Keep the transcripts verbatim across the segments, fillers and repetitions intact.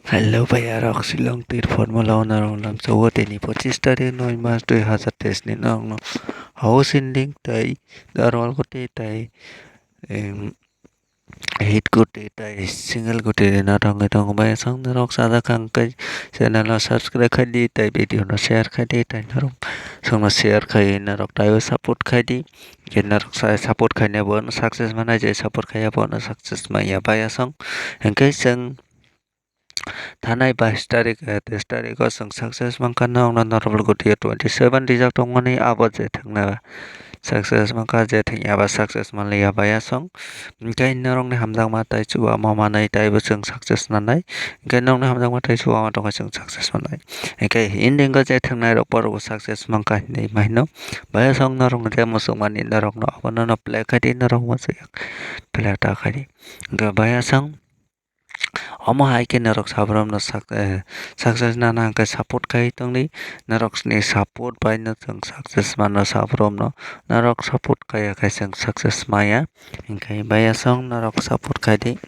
Hello bhaiya rok, Shillong tir formula o norok lamsa o tini pochis tarik noi mas dui hazar teis ni norok no house ending tai normal goti tai, em, hit goti tai single goti rina thangwi tongo. Bhaiya song norok sajak kha hwnkhe channel no subscribe khai di tai video no share khai di tai norok song no share khai norok tai o support khai di. Hwnkhe norok sa support khainai bo no success manai, je support khaiya bo no success manya. Bhaiya song hwnkhe chwng thanai bais tarik, eh, teis tarik o chwng success mankha, norokno normal gotio twenty seven rijak tongmani abo je thwngna success mankha, je thwngya ba success manliya bhaiya song. Hwnkhe norokni hamjakma tai chubama manwi taibo chwng success nanai, hwnkhe norokni hamjakma tai chubama tongkha chwng success manai. Hwnkhe ending o je thwngnai rok borok bo success mankha hinwi ma hino. Bhaiya song norokno je muchungmani norokno abono no play khai di, norok muchungya play ta khai di. Hwnkhe bhaiya song omo hai khe norok sabrumno sak-, eh, success nana hwnkhe support khai tongdi. Norokni support bai no chwng success mano sabrumno. Norok support khaiya khe chwng success maya. Hwnkhe bhaiya song norok support khai di.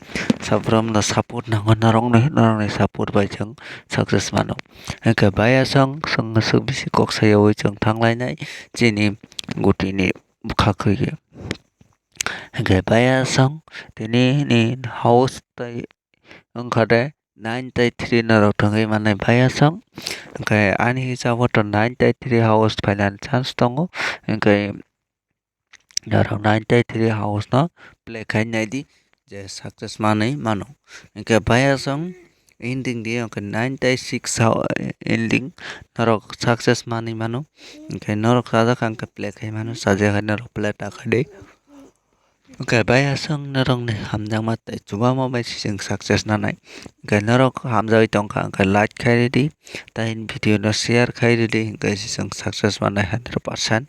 Sabrumno support nango norokni, norokni support bai chwng success mano. Hwnkhe bhaiya song chwng swk bisi kok sayaui chwng thanglainai chini gutini bwkha khwlaiwi. Hwnkhe bhaiya song tini ni house tai wngkha de nine tai three norok thangwi mannai bhaiya song. Hwnkhe ani hisabo to nine tai three house phainani chance tongo. Hwnkhe norok nine tai three house no play khai naidi, je success manwi mano. Hwnkhe bhaiya song ending di hwnkhe nine tai six hou-, ending norok success manwi mano. Hwnkhe norok sajak kha hwnkhe play khai mano, sajak khe norok play ta khai di. Hwnkhe bhaiya song norokni hamjakma tei chubama bai se chwng success nanai. Hwnkhe norok hamjagwi tongkha hwnkhe like khai ridi, tei video no share khai ridi, hwnkhe se chwng success manai hundred percent.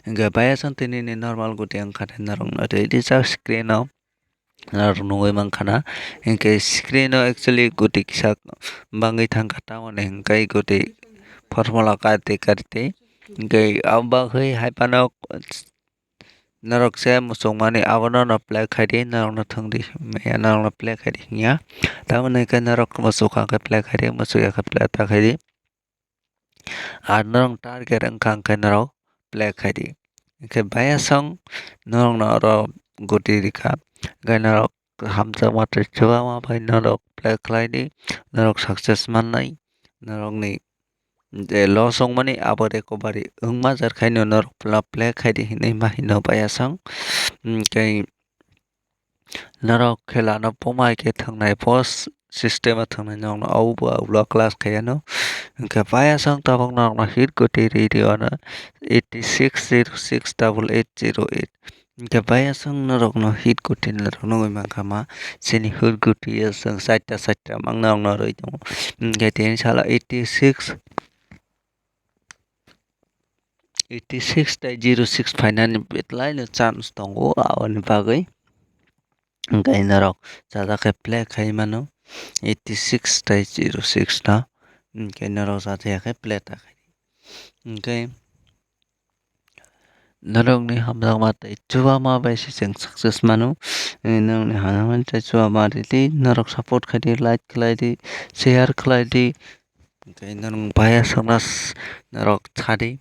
Hwnkhe bhaiya song tini ni normal goti wngkha tei norokno twi rijak screen o norok nugwi mankha na. Hwnkhe screen o actually goti kisa bangwi thangkha, tamoni hwnkhe goti formula kari kari tei hwnkhe abo bagwi hai phano norok se muchungmani abono no play khai di, norokno thwng di, maya norokno play khai di hinya. Tamoni hwnkhe norok muchukha hwnkhe play khai di, muchukya khe play ta khai di. Ar norok target wngkha hwnkhe norok play khai di. Hwnkhe bhaiya song norokno oro goti rikha, hwnkhe norok hamjakma tei chubama bai norok play khlai di, norok success mannai, norokni je loss wngmani abo recovery wngma jar khaino norok play khai di hinwi ma hino bhaiya song. Hwnkhe norok khela no buma hai khe thwngnai post system o thwngnai norokno abo bo ulo class khai ano. Hwnkhe bhaiya song tabuk norokno hit goti ri ri o no eighty six zero six double eight zero eight. Hwnkhe bhaiya song norokno hit goti norok nugwi mankha ma chini hit goti o chwng chaita chaita mang norokno rwi tongo. Hwnkhe tini salo eighty six eighty six tei zero six phainani betlaino chance tongo, aboni bagwi hwnkhe norok chajak khe play khai mano eighty six tei zero six no, hwnkhe norok chajak khe play ta khai di. Hwnkhe norokni hamjakma tei chubama bai se chwng success mano. Norokni hamjakma tei chubama ridi, norok support khai di, like khlai di, share khlai di. Hwnkhe norok bhaiya songno norok sadi.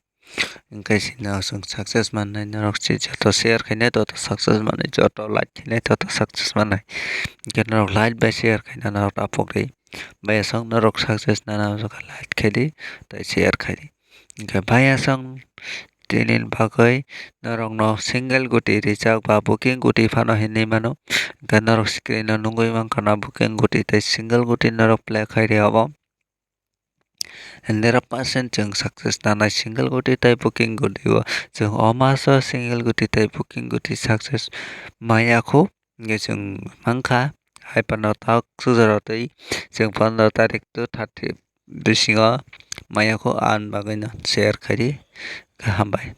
Hwnkhe chini o chwng success mannai, norok se joto share khainai joto success mannai, joto like khainai joto success mannai. Hwnkhe norok like bai share khaina norok taphok di. Bhaiya song norok success nana like khai di tei share khai di. Hwnkhe bhaiya song tini bagwi norokno single goti rijak ba booking goti phano hinwi mano. Hwnkhe norok screen o nugwi mankha na booking goti tei single goti norok play khai rw abo. Hundred percent chwng success nanai single goti tei booking goti o. Chwng o maso single goti tei booking goti success maya kho hwnkhe chwng mankha. Hai phano tak sujaro tei chwng pondro tarik to thirty bisingo maya kho, ani bagwino share khai di. Hambai.